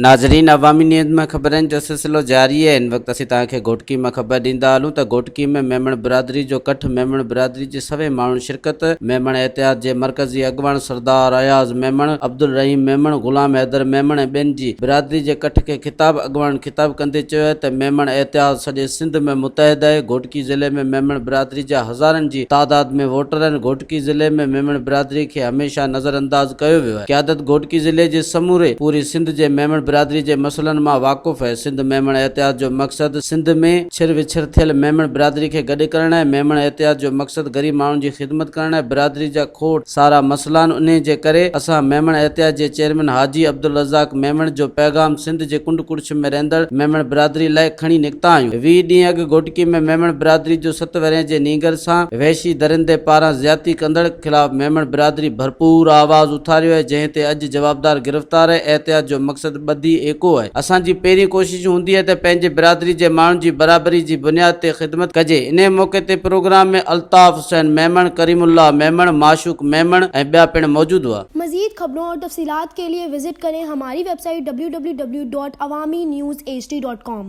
ناظرين عوامي نيوز مان خبرن جو سلسلو جاري آهي هن وقت اسين توهان کي گهوٽڪي مان خبر ڏيندا هلون ته گهوٽڪي ۾ ميمڻ برادري جو ڪٺ ميمڻ برادري جي سوين ماڻهن شرڪت ميمڻ احتياط جي مرڪزي اڳواڻ سردار اياز ميمڻ عبدالرحيم ميمڻ غلام حيدر ميمڻ ۽ ٻين جي برادري جي ڪٺ کي خطاب اڳواڻن خطاب ڪندي چيو آهي ته ميمڻ احتياط سڄي سنڌ ۾ متحد آهي گهوٽڪي ضلعي ۾ ميمڻ برادري جا هزارن جي تعداد ۾ ووٽر آهن گهوٽڪي ضلعي ۾ ميمڻ برادري کي هميشه نظر انداز ڪيو ويو آهي. قيادت گهوٽڪي ضلعي جي سموري پوري سنڌ جي ميمڻ برادري جي مسئلن مان واقف آهي. سنڌ ميمڻ احتياط جو مقصد سنڌ ۾ ڇر وڇر ٿيل ميمڻ برادري کي گڏ ڪرڻ آهي. ميمڻ احتياط جو مقصد غريب ماڻهن جي خدمت ڪرڻ آهي. برادري جا کوڙ سارا مسئلا آهن انهي جي ڪري اسان ميمڻ احتياط جي چيئرمين حاجي عبدالرزاق ميمڻ جو پيغام سنڌ جي ڪنڊ ڪڙڇ ۾ رهندڙ ميمڻ برادري لاء کڻي نڪتا آهيون. 20 ڏينهن اڳ گهوٽڪي ۾ ميمڻ برادري جو ست ورهين جي نينگر سان وحشي درندي پاران زيادتي ڪندڙ خلاف ميمڻ برادري ڀرپور آواز اٿاريو آهي جنهن تي اڄ جوابدار گرفتار آهي احتياط جو مقصد ٻڌي ايڪو آهي اسان جي پهرين ڪوشش هوندي آهي ته پنهنجي برادري جي ماڻهن جي برابري جي بنياد تي خدمت ڪجي انهي موقعي تي پروگرام ۾ الطاف حسين ميمڻ، ڪريم الله ميمڻ، معشوق ميمڻ ۽ ٻيا پڻ موجود هئا. مزيد خبرون اور تفصيلات کے لئے وزٽ ڪرين ھماري web site www.awamiNewsHD.com.